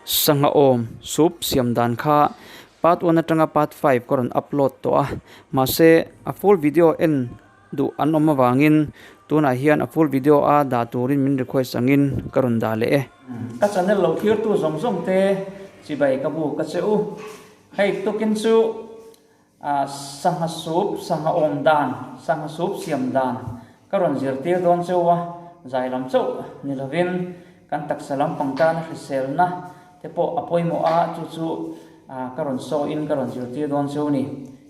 Sangha awm soup siam dan kha part one atanga part five ka rawn upload tawh a, mahse a full video en duh an awm avangin tunah hian a full video a dah turin min request angin ka rawn dah leh e. Ka channel lo thirtu zawng zawng te chibai ka bu ka che u. Hei tukin chu Sangha soup, sangha awm dan, sangha soup siam dan ka rawn zirtir dawn cheu a, zai lam chauh ni lovin kan taksa lampang tana hriselna te pawh a pawimawh a, chu chu ka rawn sawiin ka rawn zirtir dawn cheu a ni.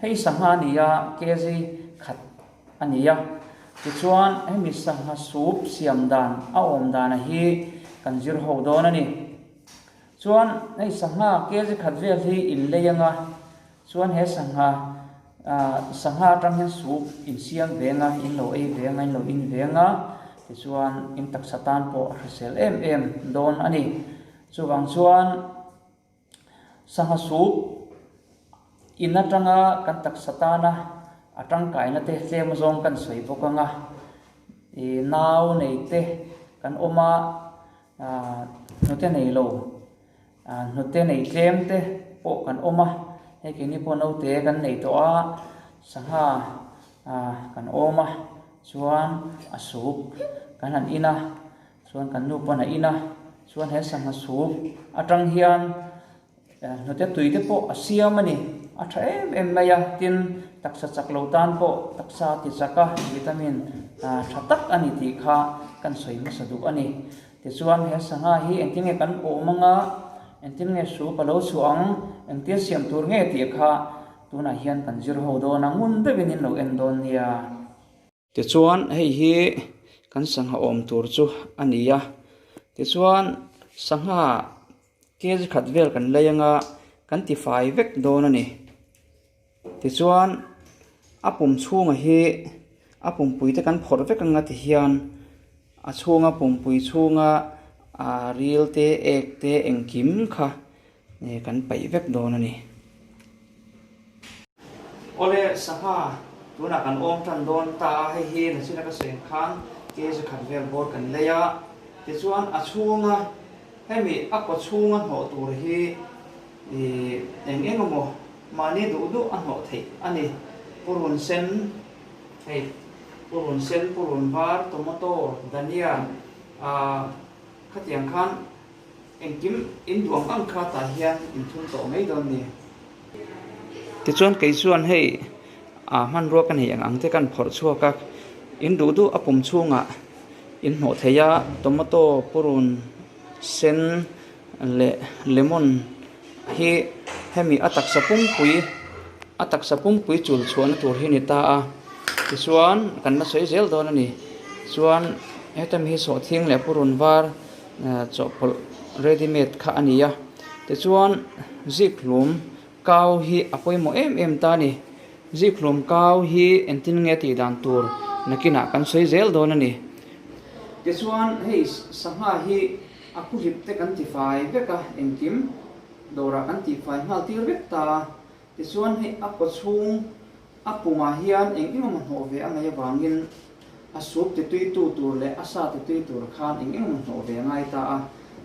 Hei sangha a ni a, kg khat a ni a, tichuan hemi sangha soup siam dan a awm dana hi kan zir ho dawn a ni. Chuan hei sangha kg khat vel hi in lei anga Chuan he sangha ah sangha atang hian soup in siam veng a, in lo ei veng a, in lo in veng a, tichuan in taksa tan pawh a hrisel em em dawn a ni. Chuvang chuan sangha soup in atanga kan taksa tana a tangkaina te tlem zawng kan sawi bawk ang a, ih nau nei te kan awm a, ah hnute nei lo. Hnute nei tlem te pawh kan awm a, hei keini pawh naute kan nei tawh a, sangha kan awm a, chuan a soup kan han in a, chuan kan nu pawn a in a, chuan he sangha soup atang hian hnute tui te pawh a siam a ni, a tha em em mai a, tin taksa chak lo tan pawh taksa ti chak a vitamin tha tak a ni tih kha kan sawi hmasa duh a ni. Tichuan he sangha hi engtin nge kan awm anga, engtin nge soup a lo chhuah ang, engtia siam tur nge tih kha tunah hian kan zir ho dawn a, ngun deuhin in lo en dawn nia. Tichuan hei hi kan sangha awm tur chu a ni a, tichuan sangha kg khat vel kan lei anga kan tifai vek dawn a ni. Tichuan a pum chhungah hi a pumpui te kan phawrh vek anga ti hian a chhunga pumpui chhunga ah ril te ek te engkim kha kan paih vek dawn a ni. Awle sangha tunah kan awm tan dawn ta a, hei hi nachina ka sawi ang khan kg khat vel bawr kan lei a, tichuan a chhunga hemi a kaw chhunga hnawh tur hi Ih, eng eng emaw mahni duh duh a hnawh theih a ni. Purun sen, hei purun sen, purun var, tomato, dhania, ah khatiang khan engkim in duh ang ang kha tah hian in thun tawh mai dawn ni. Tichuan kei chuan hei ah hmanrua ka nei ang ang te kan phawrh chhuak a, in duh duh a pum chhungah in hnawh thei a, tomato, purun sen, leh lemon hi hemi a taksa pumpui a taksa pumpui chul chhuahna tur hi a ni ta a tichuan kan la sawi zel dawn a ni chuan hetami hi sawhthing leh purun var chawhpawlh ready made kha a ni a tichuan zikhlum kau hi a pawimawh em em ta a ni zikhlum kau hi engtin nge tih dan tur nakinah kan sawi zel dawn a ni tichuan hei sangha hi. A khuhlip te kan tifai vek a, engkim dawrah kan tihfai nghal tir vek ta a. Tichuan hei a kaw chhung a pumah hian eng eng emaw hnawh ve a ngaih avangin a soup titui tu tur leh a sa titui tur khan eng eng emaw hnawh ve a ngai ta a.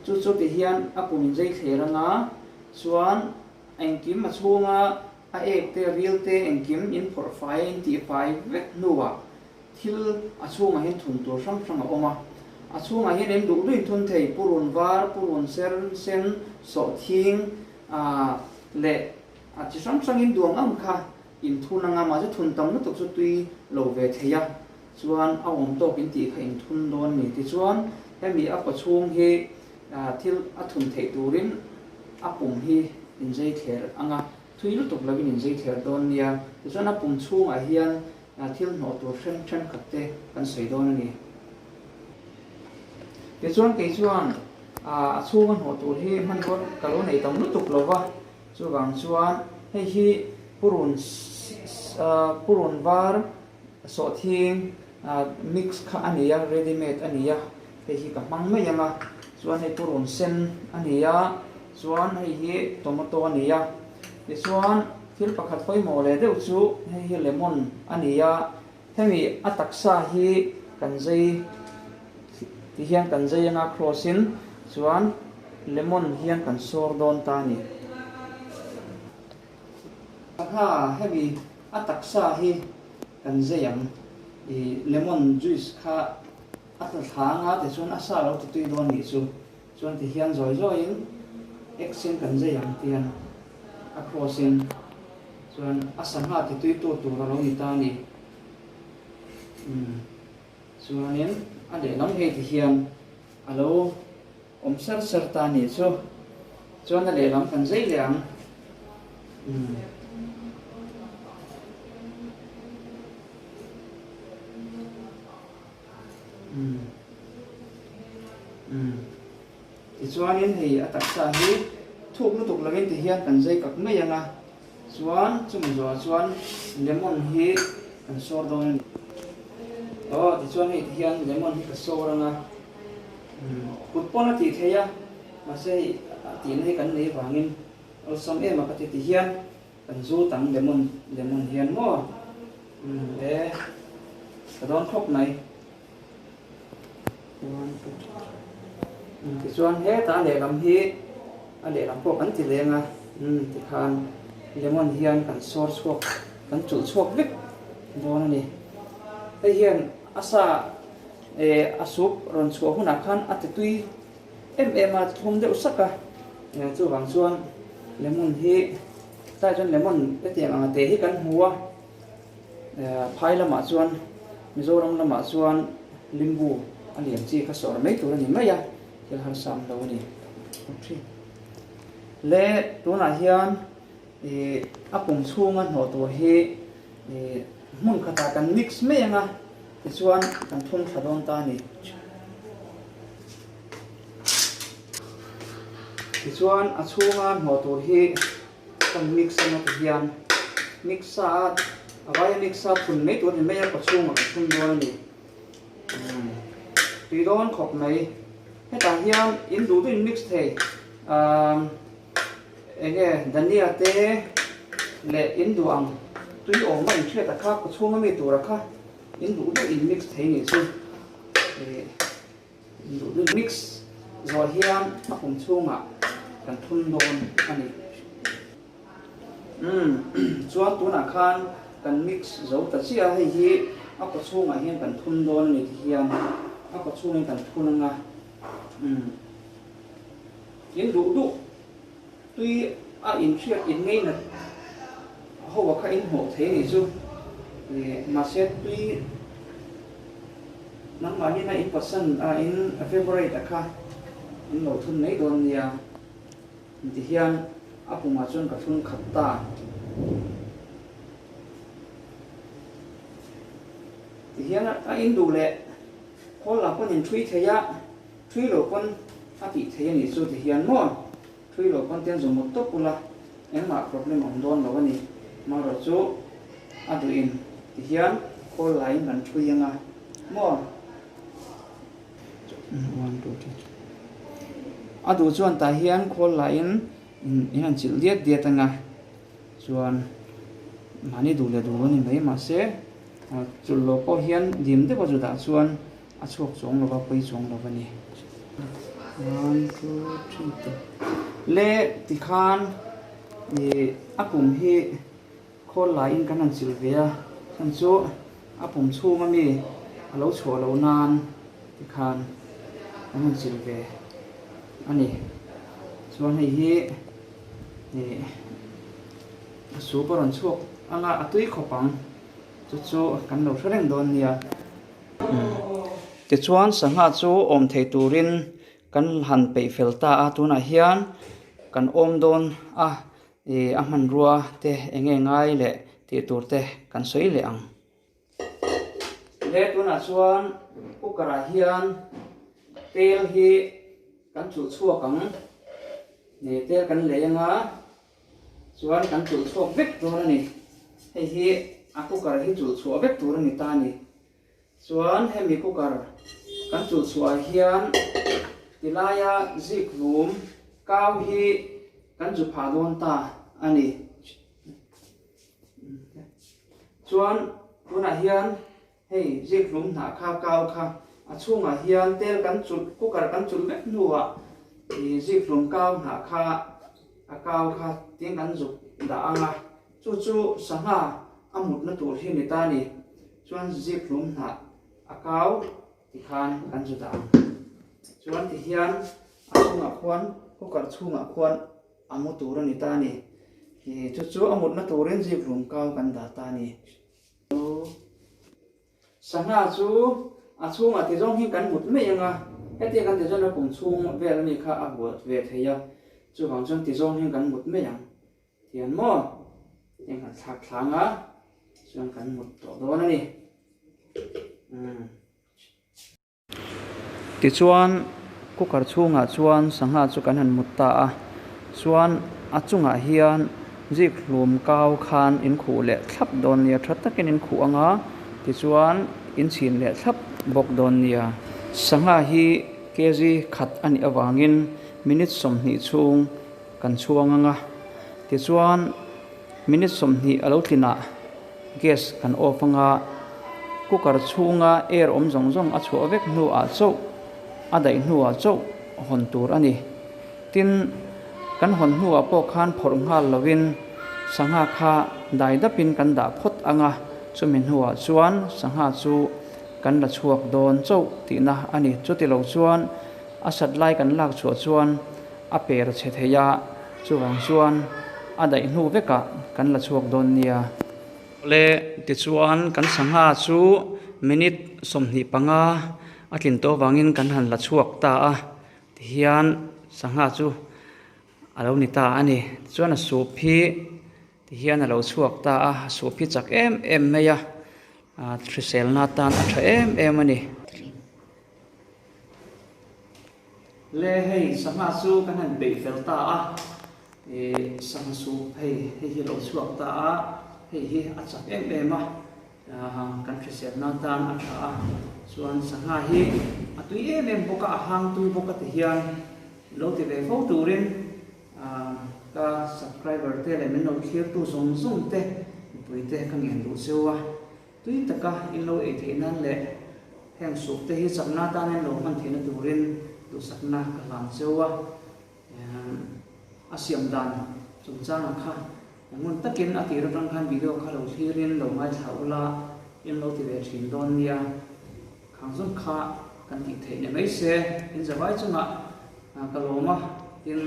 Chu chu ti hian a pum in zei thler anga chuan engkim a chhunga a ek te ril te engkim in phawrh fai a in tihfai vek hnuah Thil a chhungah hian thun tur hrang hrang a awm a, a chhungah hian em duh duhin thun thei, purun var, purun ser, sen, sawhthing ah leh a chi hrang hrangin duang ang kha in thun anga mahse thun tam lutuk chu tui lo ve thei a, chuan a awm tawk in tih kha in thun dawn a ni. Tichuan hemi a kaw chhung hi thil a thun theih turin a pum hi in zei thler anga thui lutuk lovin in zei thler dawn nia, tichuan a pum chhungah hian Thil hnawh tur hrem thenkhat te kan sawi dawn a ni. Tichuan kei chuan a chhunga hnawh tur hi hmanrua ka lo nei tam lutuk lo va, chuvang chuan hei hi purun purun var sawhthing mix kha a ni a, ready made a ni a, hei hi ka hmang mai ang a, chuan hei purun sen a ni a, chuan hei hi tomato a ni a, tichuan. Thil pakhat pawimawh leh deuh chu hei hi lemon a ni a, hemi a taksa hi kan zei ti hian kan zei anga cross in chuan Lemon hian kan sawr dawn ta a ni. Sangha hemi a taksa hi kan zei ang. I lemon juice kha a tla thla anga tichuan a sa lo ti tui dawn nih chu. Chuan ti hian zawi zawiin X in kan zei ang tian a cross in chuan a sangha ti tui tu tur a lo ni ta a ni. Umm chuanin a lehlam hei ti hian a lo awm ser ser ta nih chu. Chuan a lehlam kan zei leh ang. Umm. Umm. Umm. Tichuanin hei a taksa hi thuk lutuk lovin ti hian kan zei kak mai ang a. Chuan chumi zawhah chuan lemon hi kan sawr dawn a ni. Aw tichuan hei ti hian lemon hi ka sawr ang a, kut pawn a tih theih a, mahse hei a tihna hi kan nei vangin awlsam em a ka ti ti hian kan zut ang lemon lemon hian maw umm e ka dawn khawp mai. Tichuan hetah a lehlam hi a lehlam pawh kan ti leng a tikhan lemon hian kan sawr chhuak kan chulh chhuak vek dawn a ni. Hei hian a sa eh a soup rawn chhuah hunah khan a ti tui em em a thlum deuh sak a chuvang chuan lemon hi tlai chuan lemon hetiang ang a te hi kan hmu a. Phai lamah chuan Mizoram lamah chuan limbu a lian chi kha sawr mai tur a ni mai a, thil harsa ang lo a ni. Le tunah hian ih a pum chhunga hnawh tur hi ih hmun khatah kan mix mai ang a, tichuan kan thum thla dawn ta a ni. Tichuan a chhunga hnawh tur hi. Kan mix anga ti hian mix sa a a vaia mix a phun mai tur a ni mai a kawchhungah kan phun dawn a ni. Tui dawn khawp mai. Hetah hian in duh duh in mix thei umm eng nge dhania te leh in duh ang tui awm a inhriat a kha kawchhung ami tur a kha in duh duh in mix thei nih chu ih. Mix zawh hian a pum chhungah kan thun dawn a ni. Umm chuan tunah khan kan mix zo ta chiah a, hei hi a kaw chhungah hian kan thun dawn a ni ti hian a kaw chhungin kan thun anga umm in duh duh. Tui a inhriat in ngei nat ho a kha in hmuh thei anih chu. Mahse tui nangmahni na in pasant a in favourite a kha in lo thun mai dawn nia. Ti hian a pumah chuan ka thun khat ta. Ti hian a in duh leh khawl lah pawn in thui thei a, thui lo pawn a tih thei anih chu ti hian maw. Thui lo pawn ten zawmawt tawp ula, engmah problem awm dawn lo a ni. Marawh chu a duh in ti hian khawl laiin kan thui anga maw? A duh chuan tah hian khawl laiin in han chilh diat diat anga chuan mahni duh leh duh lo ni mai mahse chulh lo pawh hian dim deuh a zu dah chuan A chhuak chuang lova, pawi chuang lo a ni. One, two, three te le tikhan ih a pum hi khawl laiin kan han chilh ve a, chhan chu a pum chhung ami a lo chhuah loh nan tikhan kan han chilh ve a ni. Chuan hei hi ih a soup a rawn chhuak anga a tui khawp ang chu chu kan lo hre reng dawn nia. Tichuan sangha chu awm thei turin kan han peih fel ta a, tunah hian kan awm dawn a, ih a hmanrua te eng nge ngai leh tih tur te kan sawi leh ang. He tunah chuan cooker ah hian tel hi kan chulh chhuak ang, ih tel kan lei anga. Chuan kan chulh chhuak vek dawn a ni. Hei hi a cooker hi chulh chhuah vek tur a ni ta a ni. Chuan hemi cooker kan chulh chhuah ah hian tilaia zik hlum kau hi kan zu phah dawn ta a ni. Chuan tunah hian hei zik hlum hnah kha kau kha a chhungah hian tel kan chulh cooker kan chulh vek hnuah. Ih zikhlum kau hnah kha a kau kha tin kan zuk dah ang a, chu chu sangha a mutna tur hi ni ta a ni. Chuan zikhlum hnah a kau tikhan kan zu dah ang. Chuan tihian a chhungah khuan cooker chhungah khuan a mu tur a ni ta a ni. Ih chu chu a mutna turin zikhlum kau kan dah ta a ni. Sangha chu a chhungah ti zawng hi kan mut mai ang a, hetiang kan ti zawn a kum chhung vel ami kha a buat ve thei a, chuvang chuan ti zawng hian kan mut mai ang tian maw heng kan thlak thlang a chuan kan mut tawh dawn a ni. Umm. Tichuan, cooker chhungah chuan sangha chu kan han mut ta a, chuan a chungah hian zikhlum kau khan in khuh leh thlap dawn nia, tha takin in khuh ang a, tichuan in chhin leh thlap bawk dawn nia. Sangha hi kg khat a nih avangin minute 20 chhung kan chhuang ang a, tichuan minute 20 a lo tlinah, Gas kan off anga cooker chhunga air awm zawng zawng a chhuah vek hnuah chauh a daih hnuah chauh hawn tur a ni. Tin, kan hawn hnuah pawh khan phawrh nghal lovin sangha kha dai dapin kan dah phawt anga chumi hnuah chuan sangha chu kan la chhuak dawn chauh tihna a ni. Chuti lo chuan a sat lai kan lak chhuah chuan a per chhe thei a, chuvang chuan a daih hnu vekah kan la chhuak dawn nia. Awle, tichuan kan sangha chu minute 25 a tlin tawh avangin kan han la chhuak ta a, tihian sangha chu a lo ni ta a ni. Tichuan a soup hi tihian a lo chhuak ta a, a soup hi chak em em mai a, hriselna atan a tha em em a ni. Le hei sangha chu kan han peih fel ta a, ih sangha soup hei hei hi a lo chhuak ta a, hei hi a chak em em a, kan hriselna atan a tha a, chuan sangha hi a tui em em bawk a, a hang tui bawk a ti hian lo ti ve fo turin ka subscriber te leh min lo thlirtu zawng zawng te mipui te ka ngen duh cheu a. Tui taka in lo ei theih nan leh heng soup te hi chakna atan in lo hman theihna turin duhsakna ka hlan cheu a. A siam dan chungchangah kha ngun takin a tir atang khan video kha lo thlirin lo ngaithla ula in lo ti ve thin dawn nia. Khang zawng kha kan tih theih ni mai se in zavai chungah ka lawm a, tin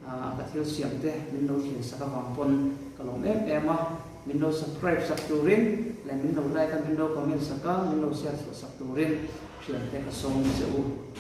ka thil siam te min lo thlir sak avang pawn ka lawm em em a, min lo subscribe sak turin leh min lo like a, min lo comment sak a, min lo share chhuah sak turin thiante ka sawm che u.